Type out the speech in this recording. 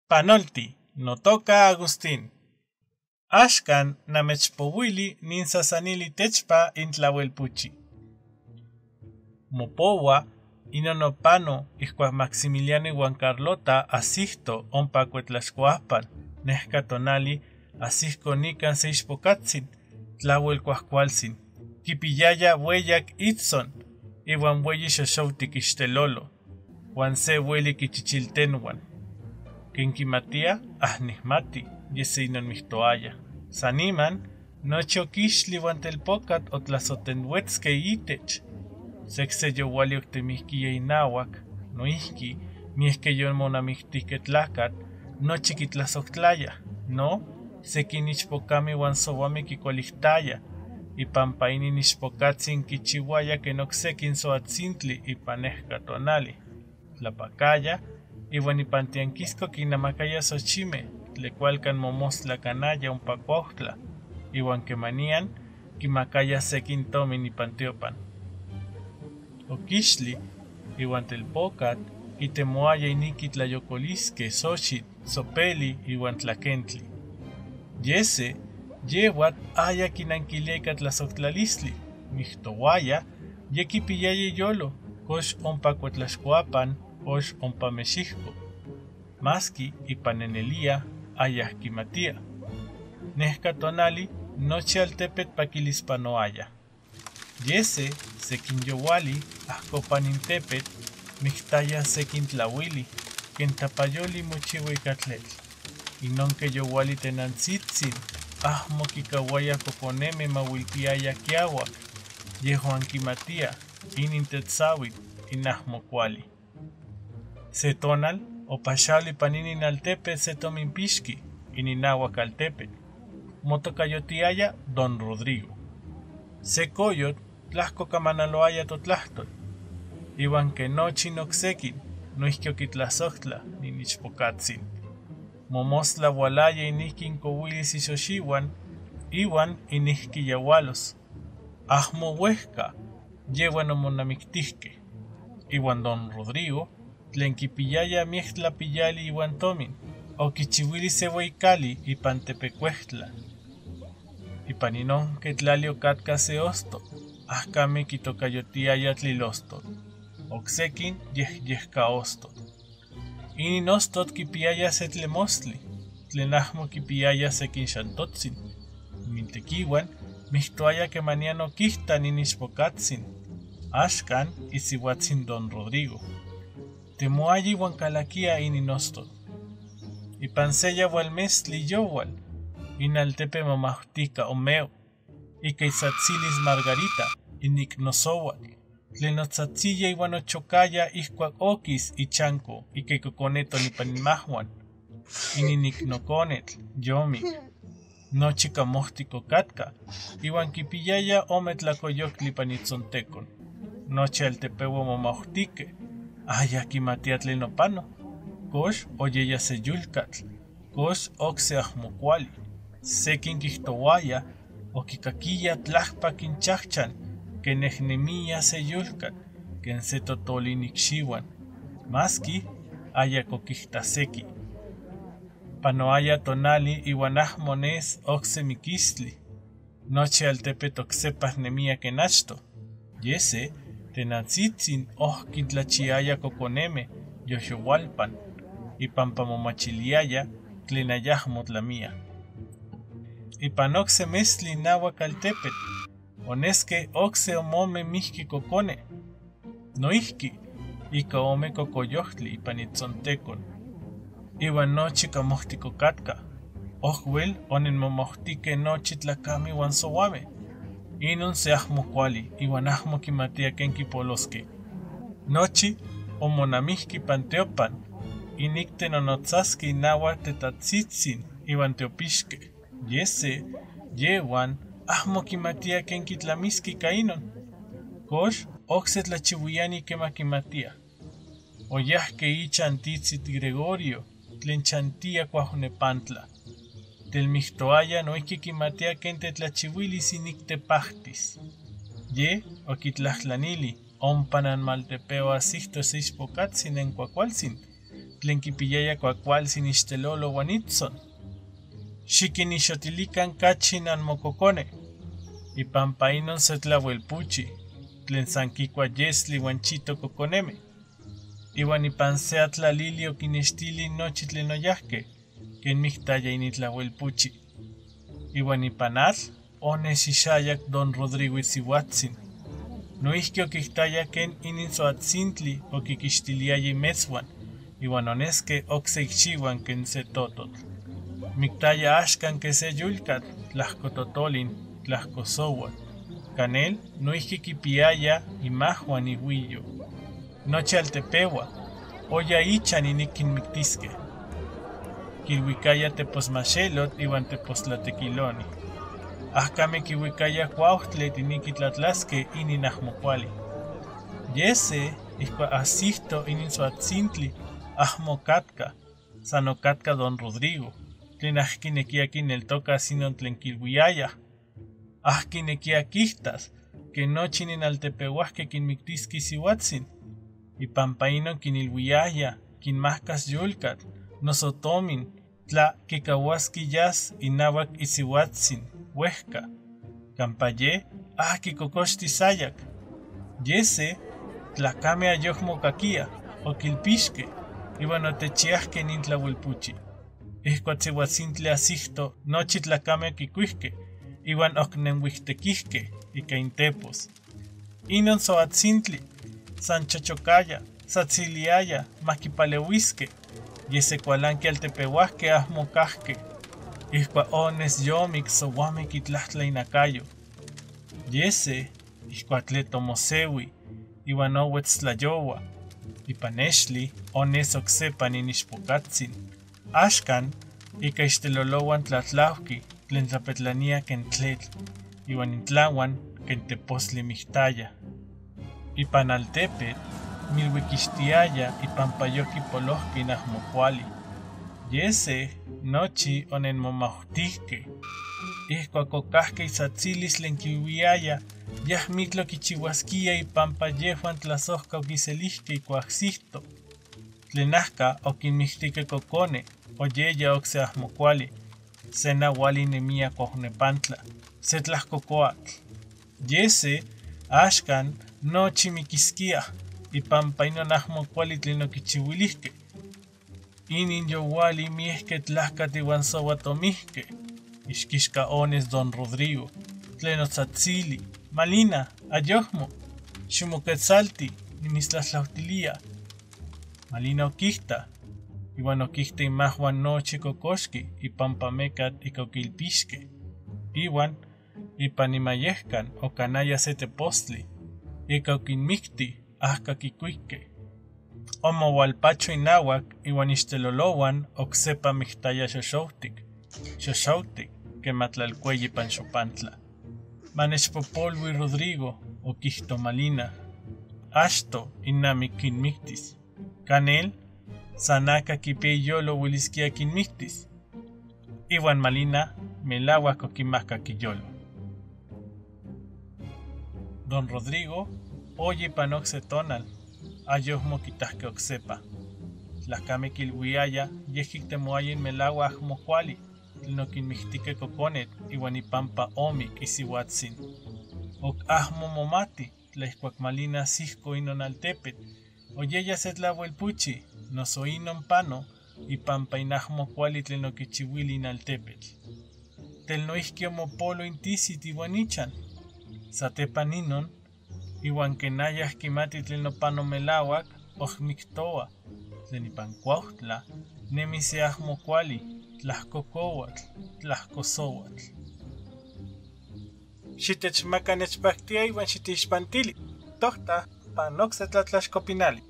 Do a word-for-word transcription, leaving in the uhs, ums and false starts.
Panolti, notoka Agustín. Axkan namechpouili nin sasanili techpa in tlauelpuchi. Mopoua, inon opano ihkuak Maximiliano iuan Carlota asihto ompa Cuetlaxcoapan. Nehka tonali asihko nikan se ichpokatzin tlauel kuahkualtzin. Kipiyaya ueyak itzon iuan ueyi xoxoutik ixtelolo uan se ueli kichichiltenuan. Ken kimatia, ah nihmati, yeh se inon mihtoaya. Saniman, nochi okixtli uan telpokat otlasotenhuetzkeh itech. Seki se youali okitemihkiya inauak, noihki, miehke yomonamihtihkeh tlahkat, nochi kitlasohtlaya, no, sekin ichpokameh uan souameh kikualihtaya, ipampa inin ichpokatzin kichiuaya ken oksekin soatzintli ipan nehka tonali. Tlapakaya, iuan ipan tiankisko kinnamakaya sochimeh, tle kualkan momostla kanaya ompa Cuautla, iuan kemanian kimakaya sekin tomin ipan tiopan. Okixtli, iuan telpokat, kitemoaya iniki tlayocoliskeh, sochitl, sopeli iuan tlakentli. Yese, yeuatl aya kinankilia ika tlasohtlalistli, mihtouaya, ye kipiyaya iyolo, kox ompa Cuetlaxcoapan, kox ompa Mexihco. Maski ipan nenelia, aya kimatia. Nehka tonali, nochi altepetl pakilis panoaya. Yese, sekin youali, ahkopan in tepetl, mihtaya sekin tlauili, ken tapayoli mochiua ika tletl. Inon ke youali tenantzitzin, ahmo kikauaya kokonemeh mauiltiaya kiauak, yehuan kimatia, inin tetzauitl, in ahmo kuali. Se tonal, opaxauli ipan inin altepetl se tominpixki, ininauak altepetl. Motokayotiaya Don Rodrigo. Se koyotl tlahko kamanaloaya totlahtol. Iuan ke nochi n oksekin, noihki okitlasohtla nin ichpokatzin. Momostla ualaya inihki n kouilis ixoxiuan, iuan inihki ya ualos. Ahmo uehca, yehuan omonamiktihkeh. Iuan Don Rodrigo, tlen kipiyaya miek tlapiyali iuan tomin, okichiuili se ueyi cali ipan tepecuehtla. Ipan inon ke tlali ocatca se ostotl, ahcame quitocayotiaya tlilostotl, ocsequin yeh yehcaostotl. Inin ostotl quipiyaya se tlemostli, tlen ahmo quipiyaya sequin xantotzin. Mintequiuan mihtoaya quemanian oquihta nin ichpocatzin. Axcan isiuatzin Don Rodrigo. Temoaya iuan calaquia inin ostotl. Ipan se yaual mestli youal, in altepe momauhtica Omeo, ica itzatzilis Margarita, inicnosouatl, tlen otzatziya iuan ochocaya ihcuac oquis ichanco ica icoconeton ipan inmahuan. Inin icnoconetl, Yomi, nochi camohtic ocatca, iuan quipiyaya ome tlacoyoctli ipan itzontecon. Nochi altepeuan momauhtiqueh, aya quimatia tlen opano, cox oyeya se yulcatl, cox ocse ahmo cuali. Sequin quihtouaya oquicaquiya tlacpac inchahchan quenehnemia se yulcatl, quen se totolin icxiuan, masqui ayac oquihta sequi. Panoaya tonali iuan ahmo nes ocse miquistli. Nochi altepetl ocsepa nemia quen achto. Yese, tenantzitzin oc quintlachiaya coconemeh yohyoualpan, ipampa momachiliaya tlen ayahmo tlamia. Ipan ocse mestli nauac altepetl, onesque ocse omome mihqui cocone, noihqui ica ome cocoyohtli ipan itzontecon, iuan nochi camohtic ocatca. Oc uel oninmomauhtiqueh nochi tlacameh iuan souameh. Inon se ahmo cuali iuan ahmo quimatia quen quipolosque. Nochi omonamihque ipan tiopan, inic tenonotzasque inauac tetatzitzin iuan tiopixque. Yese, yehuan, ahmo quimatia quen quitlamisque ica inon. Cox ocse tlachiuiani quema quimatia. Oyahque icha n titzit Gregorio, tlen chantia Cuaunepantla. Tlen mihtoaya noihqui quimatia quen tetlachiuilis inic tepahtis. Yeh, oquitlahtlanili, Ompa nanmaltepewa asihto se ichpocatzin n cuacualtzin, tlen quipiyaya cuacualtzin ixtelolo uan itzon. Xiquinixotilican cachi nanmococone, ipampa inon se tlahuelpuchi, tlen san quicua yestli uan chito coconeme. Iuan ipan se atlalili oquinextili nochi tlen oyahque, quenmictaya initlahuelpuchi. Iuan ipan atl onesixayac don Rodrigo isiuatzin. Noihqui oquictaya quen ininsoatzintli oquiquixtiliaya imetzhuan, iuan onesque oc se icxiuan quen se tototl. Mictaya axcan quen se yulcatl, tlahco totolin, tlahco souatl. Canel noihqui quipiyaya imahuan iuiyo. Nochi altepeuan oya icha ninic quinmictisque. Quiluicaya teposmaxelotl iuan tepostlatequiloni. Ahcame quiuicaya cuauhtli tiniqui tlatlasque inin ahmo cuali. Yese, ihcuac ahsihto ininsoatzintli, ahmo ocatca, san ocatca don Rodrigo, tlen ahquinequia quineltocas inon tlen quiluiyaya. Ahquinequia quihtas que nochi nin altepeuahque quinmictisque isiuatzin. Ipampa inon quiniluiyaya quinmahcas yulcatl noso tomin tla quicauasque yas inahuac isiuatzin uehca, campa yeh ahqui cocoxtis sayac. Yese, tlacame ayohmo ocaquia, oquilpixque, iuan otechiahque nin tlahuelpuchi. Ihcuac siuatzintli asihto, nochi tlacame oquicuihque, iuan ocnenhuictequihque ica intepos. Inon soatzintli san chochocaya, satziliaya maquipaleuisque, yese cualanqui altepeuahque ahmo ocahque. Ihcuac ones yomic souamic itlahtla inacayo. Yese, ihcuac tleto moseui, iuan ouetz tlayoua. Ipan nextli ones oc sepa nin ixpocatzin. Axcan, ica ixtelolouan tlatlauqui tlen tlapetlania quen tletl, iuan intlauan quen tepostli mictaya. Ipan altepetl, miluiquixtiaya ipampa yoquipolohque in ahmo cuali. Yese, nochi onenmomauhtihque. Ihcuac ocahque isatzilis tlen quiluiyaya, yahmitl oquichiuasquia ipampa yehuan tlasohca oquiselihque icuac sihto. Tlen ahca oquinmictique cocone, oyeya oc se ahmo cuali, se nauali nemia cuaunepantla, se tlahcocoatl. Yese, axcan, nochi miquisquiah, ipampa inon ahmo cuali tlen oquichiuilihque. Inin youali miehque tlahcatl iuan souatl omihque. Ixquixca ones don Rodrigo, tlen otzatzili: "Malina, ayohmo, ximoquetzalti, nimitztlahtlautilia." Malina oquihta, iuan oquihta imahuan nochi cocoxqui ipampa mecatl ica oquilpixque. Iuan ipan imayehcan ocanaya se tepostli, ica oquinmicti ahca quicuique. Omoualpacho inauac iuan ixtelolouan oc sepa mictaya xoxoutic, xoxoutic quema tlalcueyi ipan xopantla. "Manechpopolui Rodrigo", oquihto Malina. "Axto inamic quinmictis. Canel, san aca quipia iyolo uelisquia quinmictis." Iuan Malina melauac oquimacac iyolo. Don Rodrigo oya ipan oc se tonal, ayohmo oquitahque oc sepa. Tlacame quiluiyaya yeh quictemoaya in melauac ahmo cuali tlen oquinmictique coconetl iuan ipampa omic isiuatzin. Oc ahmo momati tla ihcuac Malina sihco inon altepetl, oyeya se tlauelpuchi, noso inon pano ipampa in ahmo cuali tlen oquichiuili in altepetl. Tel noihqui omopolo in tisit iuan ichan. Satepa ninon, iuan quenaya quimati tlen opano melauac, oc mictoua tlen ipan Cuautla nemi se ahmo cuali, tlahcocouatl, tlahcosouatl. Xitechmaca nechpactia iuan xitixpantili. Tohta pan oc se tlatlaxcopinali.